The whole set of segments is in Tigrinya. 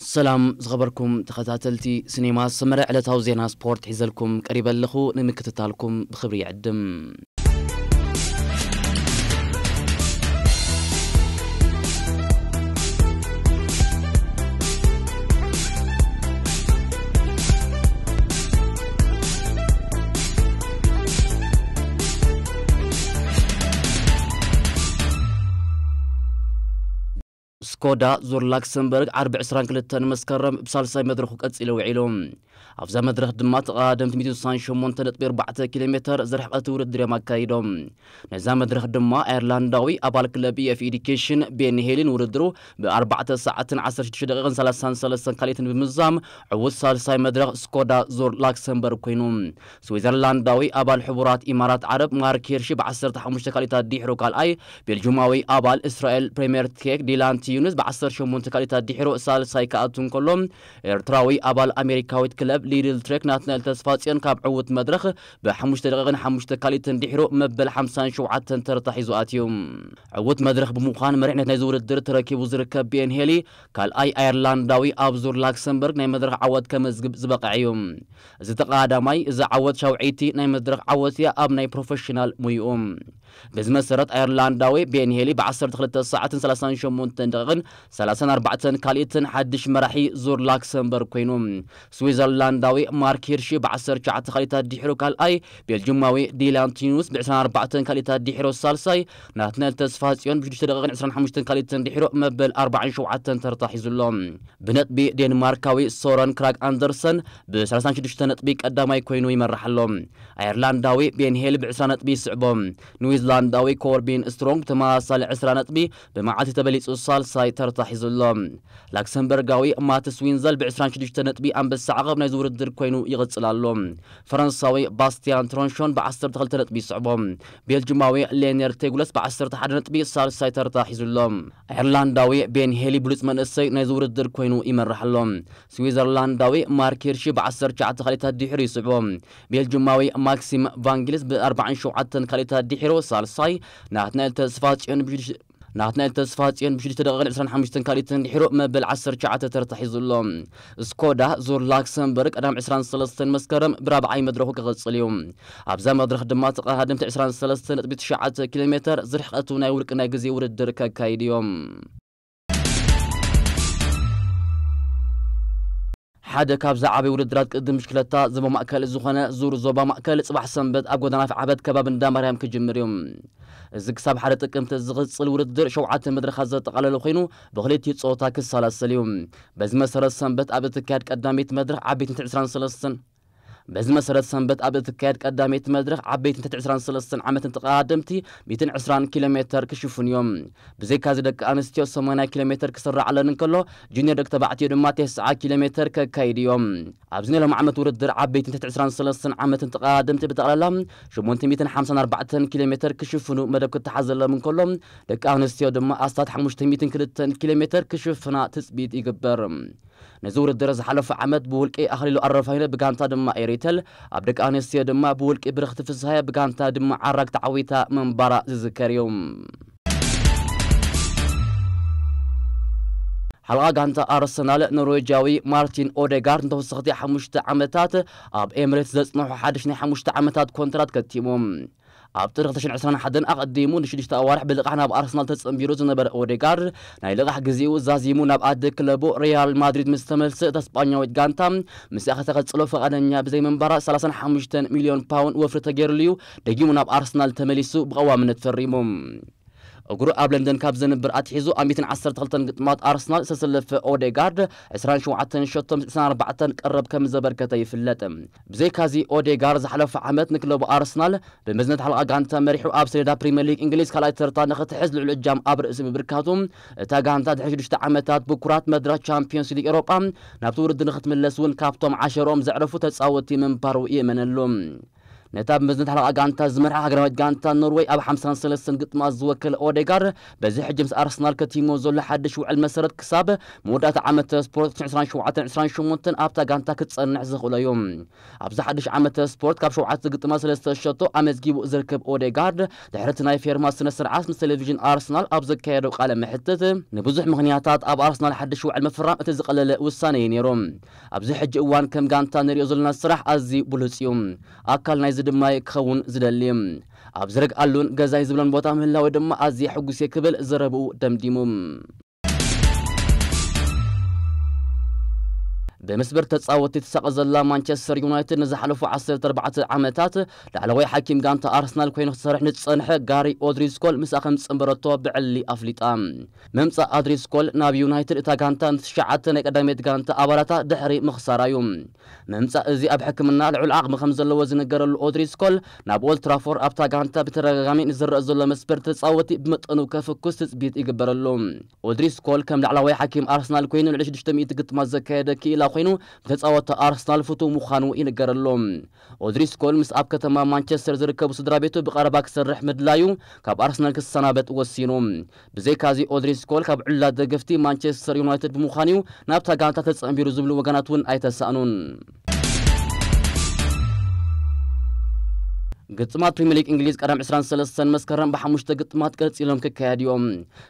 ሰላም ዝኸበርኩም ተኸታተልቲ ሲኔማ ሰመረ፣ ዕለታዊ ዜና ስፖርት ሒዘልኩም ቀሪበ ኣለኹ። ንምክትታልኩም ብኽብሪ ይዕድም። ስኮዳ ዙር ላክሰምበርግ ዓርቢ ዕስራን ክልተን መስከረም ብሳልሳይ መድረኹ ቀጺሉ ውዒሉ። ኣብዛ መድረኽ ድማ ተቐዳደምቲ ሚእትን ስሳን ሸሞንተ ነጥቢ ኣርባዕተ ኪሎ ሜተር ዝርሕቐት ውድድር እዮም ኣካይዶም። ነዛ መድረኽ ድማ ኣየርላንዳዊ ኣባል ክለብ ኢኤፍ ኤዱኬሽን ቤን ሄሊ ንውድድሩ ብ ኣርባዕተ ሰዓትን ዓሰርተ ሽዱሽተ ደቂቕን ሰላሳን ሰለስተን ካልኢትን ብምዛም ዕዉት ሳልሳይ መድረኽ ስኮዳ ዙር ላክሰምበርግ ኮይኑ። ስዊዘርላንዳዊ ኣባል ሕቡራት ኢማራት ዓረብ ማርክ ሄርሺ ብ ዓሰርተ ሓሙሽተ ካልኢታት ድሒሩ ካልኣይ፣ ቤልጁማዊ ኣባል እስራኤል ፕሪምየር ቴክ ዲላን ቲዩንስ ብ ዓሰርተ ሸሞንተ ካልኢታት ድሒሩ ሳልሳይ ክኣቱ እንከሎ፣ ኤርትራዊ ኣባል ኣሜሪካዊት ክለብ ሊድል ትሬክ ናትናኤል ተስፋጽዮን ካብ ዕዉት መድረኽ ብ ሓሙሽተ ደቂቕን ሓሙሽተ ካልኢትን ድሒሩ መበል ሓምሳን ሸውዓተን ተርታ ሒዙ ኣትዩ። ዕዉት መድረኽ ብምዃን መሪሕነት ናይዚ ውድድር ተረኪቡ ዝርከብ ቤን ሄሊ፣ ካልኣይ ኣየርላንዳዊ ኣብ ዙር ላክሰምበርግ ናይ መድረኽ ዓወት ከመዝግብ ዝበቕዐ እዩ። እዚ ተቐዳዳማይ፣ እዚ ዓወት ሻውዐይቲ ናይ መድረኽ ዓወት እያ ኣብ ናይ ፕሮፌሽናል ሙይኡ። በዚ መሰረት ኣየርላንዳዊ ቤን ሄሊ ብ ዓሰርተ ክልተ ሰዓትን ሰላሳን ሸሞንተን ደቂቕን ሰላሳን ኣርባዕተን ካልኢትን ሓድሽ መራሒ ዙር ላክሰምበርግ ኮይኑ። ስዊዘርላንዳዊ ማርክ ሂርሺ ብ ዓሰርተ ትሽዓተ ካልኢታት ድሒሩ ካልኣይ፣ ቤልጅማዊ ዲላን ቲኑስ ብ ዕስራን ኣርባዕተን ካልኢታት ድሒሩ ሳልሳይ፣ ናትናኤል ተስፋጽዮን ብ ሽዱሽተ ደቂቕን ዕስራን ሓሙሽተን ካልኢትን ድሒሩ መበል ኣርባዓን ሸውዓተን ተርታ ሒዙ ኣሎ። ብነጥቢ ዴንማርካዊ ሶረን ክራግ ኣንደርሰን ብ ሰላሳን ሽዱሽተ ነጥቢ ቀዳማይ ኮይኑ ይመርሕ ኣሎ። ኣየርላንዳዊ ቤን ሄል ብ ዕስራ ነጥቢ ይስዕቦ። ኒውዚላንዳዊ ኮርቢን ስትሮንግ ተመሳሳሊ ዕስራ ነጥቢ ብመዓልቲ ተበሊጹ ሳልሳይ ተርታ ሒዙ ኣሎ። ላክሰምበርጋዊ ማትስ ዊንዘል ብ ዕስራን ሽዱሽተ ነጥቢ ኣንበሳ ዓቐብ ናይዚ ውድድር ኮይኑ ይቕጽል ኣሎ። ፈረንሳዊ ባስቲያን ትሮንሾን ብ ዓሰርተ ክልተ ነጥቢ ይስዕቦ። ቤልጅማዊ ሌነር ቴጉለስ ብ ዓሰርተ ሓደ ነጥቢ ሳልሳይ ተርታ ሒዙ ኣሎ። ኣየርላንዳዊ ቤን ሄሊ ብሉጽ መንእሰይ ናይዚ ውድድር ኮይኑ ይመርሕ ኣሎ። ስዊዘርላንዳዊ ማርክ ሂርሺ ብ ዓሰርተ ትሽዓተ ካልኢታት ድሒሩ ይስዕቦ። ቤልጅማዊ ማክሲም ቫንጊልስ ብ ኣርባዓን ሸውዓተን ካልኢታት ድሒሩ ሳልሳይ፣ ናትናኤል ተስፋጽዮን ብ ሽዱሽተ ናትናኤል ተስፋጽዮን ብ ሽዱሽተ ደቂቕን ዕስራን ሓሙሽተን ካልኢትን ድሒሩ መበል ዓሰርተ ትሽዓተ ተርታ ሒዙ ኣሎ። ስኮዳ ዙር ላክሰምበርግ ቀዳም ዕስራን ሰለስተን መስከረም ብራብዓይ መድረኹ ክቕጽል እዩ። ኣብዛ መድረኽ ድማ ተቐዳደምቲ ዕስራን ሰለስተን ነጥቢ ትሽዓተ ኪሎ ሜተር ዝርሕቀቱ ናይ ውልቂ ናይ ግዜ ውድድር ከካይዱ እዮም። ሓደ ካብ ዝዓበዩ ውድድራት ቅድም ብሽክለታ ዞባ ማእከል ዝኾነ ዙር ዞባ ማእከል ጽባሕ ሰንበት ኣብ ጎደና ዓፈር ዓበድ ከባቢ እንዳ ማርያም ክጅምር እዩ። እዚ ክሳብ ሓደ ጥቅምቲ ዝቕጽል ውድድር ሸውዓተ መድረኻት ዘጠቓለለ ኮይኑ ብክልቲኡ ጾታ ክሰላሰል እዩ። በዚ መሰረት ሰንበት ኣብ እትካየድ ቀዳመይቲ መድረኽ ዓበይቲ ዕስራን ሰለስተን በዚ መሰረት ሰንበት ኣብ እትካየድ ቀዳመይቲ መድረኽ ዓበይቲ ትሕቲ ዕስራን ሰለስተን ዓመትን ተቐዳደምቲ ሚእትን ዕስራን ኪሎ ሜተር ክሽፍኑ እዮም። ብዘይካዚ ደቂ ኣንስትዮ ሰማንያ ኪሎ ሜተር ክስራዓለን እንከሎ ጁኒየር ደቂ ተባዕትዮ ድማ ተስዓ ኪሎ ሜተር ከካይዱ እዮም። ኣብዚ ናይ ሎም ዓመት ውድድር ዓበይቲ ትሕቲ ዕስራን ሰለስተን ዓመትን ተቐዳደምቲ ብጠቕላላ ሸሞንተ ሚእትን ሓምሳን ኣርባዕተን ኪሎ ሜተር ክሽፍኑ መደብ ክተሓዘሎም እንከሎ ደቂ ኣንስትዮ ድማ ኣስታት ሓሙሽተ ሚእትን ክልተን ኪሎ ሜተር ክሽፍና ትጽቢት ይግበር። ነዚ ውድድር ዝሓለፈ ዓመት ብውልቂ ኣኽሊሉ ኣረፋይነ ብጋንታ ድማ ኤሪተል፣ ኣብ ደቂ ኣንስትዮ ድማ ብውልቂ ብርኽቲ ፍስሃየ ብጋንታ ድማ ዓራግ ተዓዊታ ምንባራ ዝዝከር እዩ። ሓለቓ ጋንታ ኣርሰናል ኖርዌጃዊ ማርቲን ኦዴጋርድ ንተወሰኽቲ ሓሙሽተ ዓመታት ኣብ ኤምሬትስ ዘጽንሖ ሓድሽ ናይ ሓሙሽተ ዓመታት ኮንትራት ከቲሙ። ኣብ ጥሪ ክልተ ሽሕን ዕስራን ሓደን ኣቐዲሙ ንሽዱሽተ ኣዋርሕ ብልቓሕ ናብ ኣርሰናል ተጸንቢሩ ዝነበረ ኦዴጋርድ ናይ ልቓሕ ግዜኡ ዛዚሙ ናብ ኣደ ክለቡ ሪያል ማድሪድ ምስ ተመልሰ እታ ስጳኛዊት ጋንታ ምስኣ ከተቐጽሎ ፈቓደኛ ብዘይምንባራ ሰላሳን ሓሙሽተን ሚልዮን ፓውንድ ወፍሪ ተገይሩሉ እዩ ደጊሙ ናብ ኣርሰናል ተመሊሱ ብቐዋምነት ፈሪሙ። እግሩ ኣብ ለንደን ካብ ዘንብር ኣትሒዙ ኣብ ሚእትን ዓሰርተ ክልተን ግጥማት ኣርሰናል ዝተሰለፈ ኦዴጋርድ ዕስራን ሸውዓተን ሸቶ ምስ ዕስራን ኣርባዕተን ቀረብ ከም ዘበርከተ ይፍለጥ። ብዘይካዚ ኦዴጋርድ ዝሓለፈ ዓመት ንክለቡ ኣርሰናል ብመዝነት ሓለቓ ጋንታ መሪሑ ኣብ ሰሌዳ ፕሪምየር ሊግ እንግሊዝ ካልኣይ ተርታ ንኽትሕዝ ልዑል እጃም ኣብ ርእሲ ምብርካቱ እታ ጋንታ ድሕሪ ሽዱሽተ ዓመታት ብኩራት መድረኽ ቻምፒዮንስ ሊግ ኤሮጳ ናብቲ ውድድር ንኽትምለስ እውን ካብቶም ዓሸርኦም ዘዕረፉ ተጻወትቲ ምንባሩ ይእመነሉ። ነታ ብመዝነት ሓለቓ ጋንታ ዝመርሓ ሃገራዊት ጋንታ ኖርወይ ኣብ ሓምሳን ሰለስተን ግጥማት ዝወከለ ኦዴጋርድ፣ በዚ ሕጂ ምስ ኣርሰናል ከቲሞ ዘሎ ሓድሽ ውዕል መሰረት ክሳብ መወዳእታ ዓመተ ስፖርት ዕስራን ሸውዓተን ዕስራን ሸሞንተን ኣብታ ጋንታ ክጸንሕ ዝኽእሎ እዩ። ኣብዚ ሓድሽ ዓመተ ስፖርት ካብ ሸውዓተ ግጥማት ሰለስተ ሸቶ ኣመዝጊቡ ዝርከብ ኦዴጋርድ፣ ድሕሪ እቲ ናይ ፌርማ ስነ ስርዓት ምስ ቴሌቪዥን ኣርሰናል ኣብ ዘካየዶ ቃለ መሕትት፣ ንብዙሕ ምኽንያታት ኣብ ኣርሰናል ሓድሽ ውዕል ምፍራም እቲ ዝቐለለ ውሳነ እዩ ነይሩ። ኣብዚ ሕጂ እዋን ከም ጋንታ ንሪኦ ዘለና ስራሕ ኣዝዩ ብሉጽ እዩ። ኣካል ናይዚ ድማ ክኸውን ዝደሊ። ኣብ ዝረግኣሉን ገዛይ ዝብሎን ቦታ ምህላወይ ድማ ኣዝየ ሕጉስ እየ ክብል ዘረብኡ ደምዲሙ። ብምስብር ተጻወትቲ ትሳቐ ዘላ ማንቸስተር ዩናይትድ ንዝሓለፉ ዓሰርተ ኣርባዕተ ዓመታት ላዕለዋይ ሓኪም ጋንታ ኣርሰናል ኮይኑ ክሰርሕ ንዝጸንሐ ጋሪ ኦድሪስኮል ምስኣ ከም ዝጸንበረቶ ብዕሊ ኣፍሊጣ። ምምጻእ ኣድሪስኮል ናብ ዩናይትድ እታ ጋንታ ንትሽዓተ ናይ ቀዳመይቲ ጋንታ ኣባላታ ድሕሪ ምኽሳራ እዩ። ምምጻእ እዚ ኣብ ሕክምና ልዑል ዓቕሚ ከም ዘለዎ ዝነገረሉ ኦድሪስኮል ናብ ኦልትራፎርድ ኣብታ ጋንታ ብተደጋጋሚ ንዝረአ ዘሎ መስበር ተጻወቲ ብመጠኑ ከፍኩስ ትጽቢት ይግበረሉ። ኦድሪስኮል ከም ላዕለዋይ ሓኪም ኣርሰናል ኮይኑ ልዕሊ ሽዱሽተ ሚእቲ ግጥማት ዘካየደ ክኢላ ኮይኑ ብተጻወቲ ኣርሰናል ፍቱው ምዃኑ ይንገረሉ። ኦድሪስኮል ምስ ኣብ ከተማ ማንቸስተር ዝርከቡ ስድራ ቤቱ ብቐረባ ክሰርሕ ምድላዩ ካብ ኣርሰናል ክሰናበት ወሲኑ። ብዘይካዚ ኦድሪስኮል ካብ ዕሉላት ደገፍቲ ማንቸስተር ዩናይትድ ብምዃኑ እዩ ናብታ ጋንታ ተጸንቢሩ ዝብሉ ወገናት እውን ኣይተሳእኑን። ግጥማት ፕሪምየር ሊግ እንግሊዝ ቀዳም ዕስራን ሰለስተን መስከረም ብሓሙሽተ ግጥማት ቀጺሎም ክካየድ እዮም።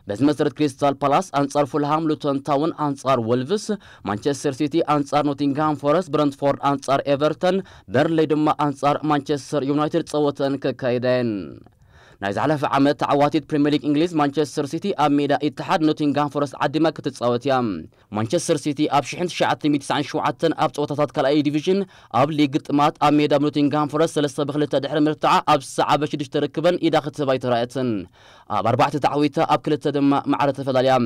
በዚ መሰረት ክሪስታል ፓላስ ኣንጻር ፉልሃም፣ ሉቶን ታውን ኣንጻር ወልቭስ፣ ማንቸስተር ሲቲ ኣንጻር ኖቲንግሃም ፎረስት፣ ብረንትፎርድ ኣንጻር ኤቨርተን፣ በርንሌይ ድማ ኣንጻር ማንቸስተር ዩናይትድ ጸወተን ከካይዳ እየን። ናይ ዝሓለፈ ዓመት ተዓዋቲት ፕሪምየር ሊግ እንግሊዝ ማንቸስተር ሲቲ ኣብ ሜዳ ኢትሓድ ኖቲንግሃም ፎረስት ዓዲማ ክትጻወት እያ። ማንቸስተር ሲቲ ኣብ ሽሕን ትሽዓተ ሚእቲ ትስዓን ሸውዓተን ኣብ ጸወታታት ካልኣይ ዲቪዥን ኣብ ሊግ ግጥማት ኣብ ሜዳ ኖቲንግሃም ፎረስት ሰለስተ ብክልተ ድሕሪ ምርትዓ ኣብ ዝሰዓበ ሽዱሽተ ርክበን ኢዳ ክትህብ ኣይተራእየትን። ኣብ ኣርባዕተ ተዓዊታ ኣብ ክልተ ድማ ማዕረ ተፈላልያ።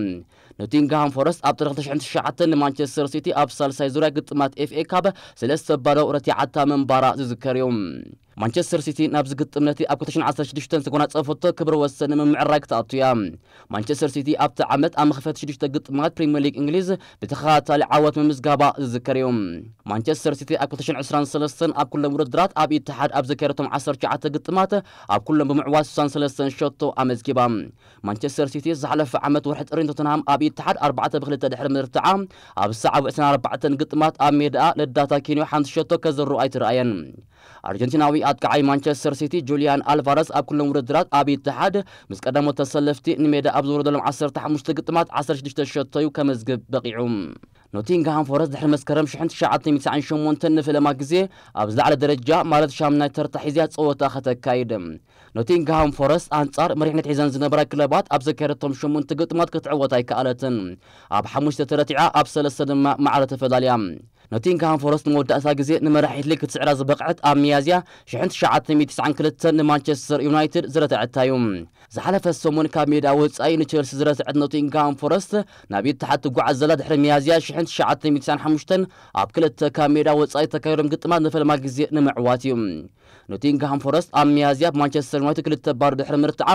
ኖቲንግሃም ፎረስት ኣብ ጥሪ ክልተ ሽሕን ትሽዓተን ንማንቸስተር ሲቲ ኣብ ሳልሳይ ዙርያ ግጥማት ኤፍ ኤ ካፕ ሰለስተ ባዶ ረቲዓታ ምንባራ ዝዝከር እዩ። ማንቸስተር ሲቲ ናብዚ ግጥም ነቲ ኣብ ክልተ ሽሕን ዓሰርተ ሽዱሽተን ዝተጎናጸፈቶ ክብረ ወሰን ንምምዕራይ ክትኣቱ እያ። ማንቸስተር ሲቲ ኣብቲ ዓመት ኣብ መኽፈቲ ሽዱሽተ ግጥማት ፕሪምየር ሊግ እንግሊዝ ብተኸታታሊ ዓወት ምምዝጋባ ዝዝከር እዩ። ማንቸስተር ሲቲ ኣብ ክልተ ሽሕን ዕስራን ሰለስተን ኣብ ኩሎም ውድድራት ኣብ ኢትሓድ ኣብ ዘካየደቶም ዓሰርተ ትሽዓተ ግጥማት ኣብ ኩሎም ብምዕዋት ስሳን ሰለስተን ሸቶ ኣመዝጊባ። ማንቸስተር ሲቲ ዝሓለፈ ዓመት ወርሒ ጥሪ ንቶተንሃም ኣብ ኢትሓድ ኣርባዕተ ብክልተ ድሕሪ ምርትዓ ኣብ ዝሰዓቡ ዕስራን ኣርባዕተን ግጥማት ኣብ ሜዳኣ ለዳታ ኪንዮ ሓንቲ ሸቶ ከዘሩ ኣይትረኣየን። ኣርጀንቲናዊ ኣጥቃዓይ ማንቸስተር ሲቲ ጁልያን ኣልቫረስ ኣብ ኩሎም ውድድራት ኣብ ኢትሓድ ምስ ቀዳሞት ተሰለፍቲ ንሜዳ ኣብ ዝወረደሎም ዓሰርተ ሓሙሽተ ግጥማት ዓሰርተ ሽዱሽተ ሸቶ እዩ ከመዝግብ በቒዑ። ኖቲንግሃም ፎረስት ድሕሪ መስከረም ሽሕን ትሽዓተ ሚእቲ ትስዓን ሸሞንተን ንፈለማ ግዜ ኣብ ዝለዓለ ደረጃ ማለት ሻምናይ ተርታ ሒዝያ ጸወታ ከተካይድ። ኖቲንግሃም ፎረስት ኣንጻር መሪሕነት ሒዘን ዝነበራ ክለባት ኣብ ዘካየደቶም ሸሞንተ ግጥማት ክትዕወት ኣይከኣለትን። ኣብ ሓሙሽተ ተረቲዓ ኣብ ሰለስተ ድማ ማዕረ ተፈላልያ። ኖቲንግሃም ፎረስት ንመወዳእታ ግዜ ንመራሒት ሊግ ክትስዕራ ዝበቕዐት ኣብ ሚያዝያ ሽሕን ትሽዓተ ሚእቲ ትስዓን ክልተን ንማንቸስተር ዩናይትድ ዝረተዐታ እዩ። ዝሓለፈ ሰሙን ካብ ሜዳ ወጻኢ ንቸልሲ ዝረትዐት ኖቲንግሃም ፎረስት ናብ ኢትሓድ ትጓዓዝ ዘላ ድሕሪ ሚያዝያ ሽሕን ትሽዓተ ሚእቲ ትስዓን ሓሙሽተን ኣብ ክልተ ካብ ሜዳ ወጻኢ ተካይዶም ግጥማት ንፈለማ ግዜ ንምዕዋት እዩ። ኖቲንግሃም ፎረስት ኣብ ሚያዝያ ብማንቸስተር ዩናይትድ ክልተ ባዶ ድሕሪ ምርትዓ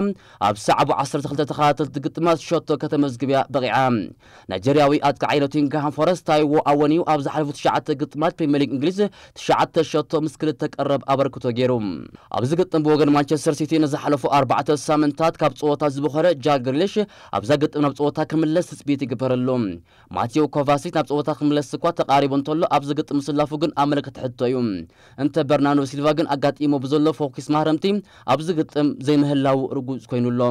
ኣብ ሰዓቡ ዓሰርተ ክልተ ተኸታተልቲ ግጥማት ሸቶ ከተመዝግብ እያ በቒዓ። ናይጀርያዊ ኣጥቃዓይ ኖቲንግሃም ፎረስት ታይዎ ኣወን እዩ ኣብ ዝሓለፉ ትሽዓተ ግጥማት ፕሪምየር ሊግ እንግሊዝ ትሽዓተ ሸቶ ምስ ክልተ ቀረብ ኣበርክቶ ገይሩ። ኣብዚ ግጥም ብወገን ማንቸስተር ሲቲ ንዝሓለፉ ኣርባዕተ ሳምንታት ካብ ጸወታ ዝበኾረ ጃክ ግሪሊሽ ኣብዛ ግጥም ናብ ጸወታ ክምለስ ትጽቢት ይግበረሉ። ማቴዎ ኮቫሲች ናብ ጸወታ ክምለስ እኳ ተቓሪቡ እንተሎ ኣብዚ ግጥም ምስላፉ ግን ኣመልክቲ ሕቶ እዩ። እንተ በርናርዶ ሲልቫ ግን ኣጋጢሞ ብዘሎ ፎኪስ ማህረምቲ ኣብዚ ግጥም ዘይምህላው ርጉጽ ኮይኑሎ።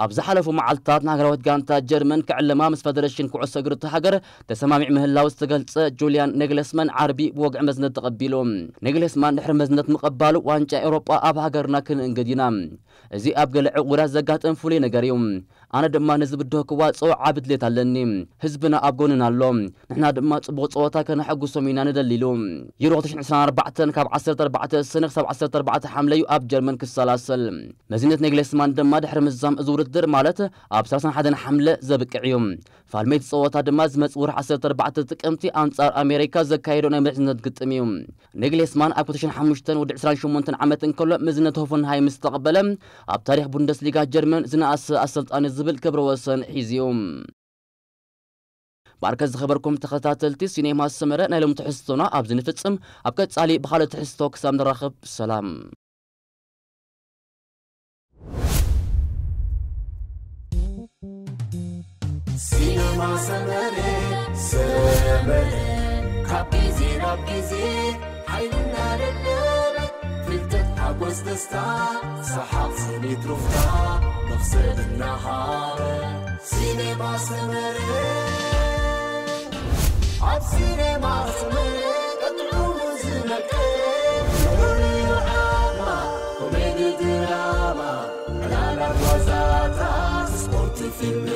ኣብ ዝሓለፉ መዓልትታት ንሃገራዊት ጋንታ ጀርመን ክዕለማ ምስ ፈደረሽን ኩዕሶ እግሪ እቲ ሃገር ተሰማሚዕ ምህላው ዝተገልጸ ጁልያን ኔግለስማን ዓርቢ ብወግዒ መዝነት ተቐቢሉ። ኔግለስማን ድሕሪ መዝነት ምቕባሉ ዋንጫ ኤውሮጳ ኣብ ሃገርና ክንእንግድ ኢና። እዚ ኣብ ገለ ዕቑዳት ዘጋጥም ፍሉይ ነገር እዩ። ኣነ ድማ ነዚ ብድሆ ክዋጽኦ ዓቢ ድሌት ኣለኒ። ህዝብና ኣብ ጎንና ኣሎ። ንሕና ድማ ጽቡቕ ጸወታ ከነሐጉሶም ኢና ንደሊ ኢሉ። ዩሮ ክልተ ሽሕን ዕስራን ኣርባዕተን ካብ ዓሰርተ ኣርባዕተ ሰነ ክሳብ ዓሰርተ ኣርባዕተ ሓምለ እዩ ኣብ ጀርመን ክሰላሰል። መዝነት ኔግሌስማን ድማ ድሕሪ ምዝዛም እዚ ውድድር ማለት ኣብ ሰላሳን ሓደን ሓምለ ዘብቅዕ እዩ። ፋልመይቲ ጸወታ ድማ ዝመጽእ ወርሒ ዓሰርተ ኣርባዕተ ጥቅምቲ ኣንጻር ኣሜሪካ ዘካየዶ ናይ መዝነት ግጥም እዩ። ኔግሌስማን ኣብ ክልተ ሽሕን ሓሙሽተን ወዲ ዕስራን ሸሞንተን ዓመት እንከሎ መዝነት ሆፈንሃይም ምስ ተቐበለ ኣብ ታሪኽ ቡንደስሊጋ ጀርመን ዝነኣሰ ኣሰልጣኒ ዝብል ክብረ ወሰን ሒዙ እዩ። ባርከ ዝኸበርኩም ተኸታተልቲ ሲኔማ ሰመረ፣ ናይ ሎም ትሕዝቶና ኣብዚ ንፍጽም። ኣብ ቀጻሊ ብኻልእ ትሕዝቶ ክሳብ ንራኸብ ሰላም። ሲነማ ሰመረ ሰመረ ካብ ግዜ ናብ ግዜ ሓይልና ደለበ ፍልጠት ሓጎስ ደስታ ሰሓቕ ስኒት ሩፍታ መኽሰብ እናሃበ ሲነማ ሰመረ ኣብ ሲነማ ሰመረ ቀጥዑ ዝነቀ ፍሉይ ዓማ ኮሜዲ ድራማ ዕላላት ዋዛታት ስፖርት ፊልም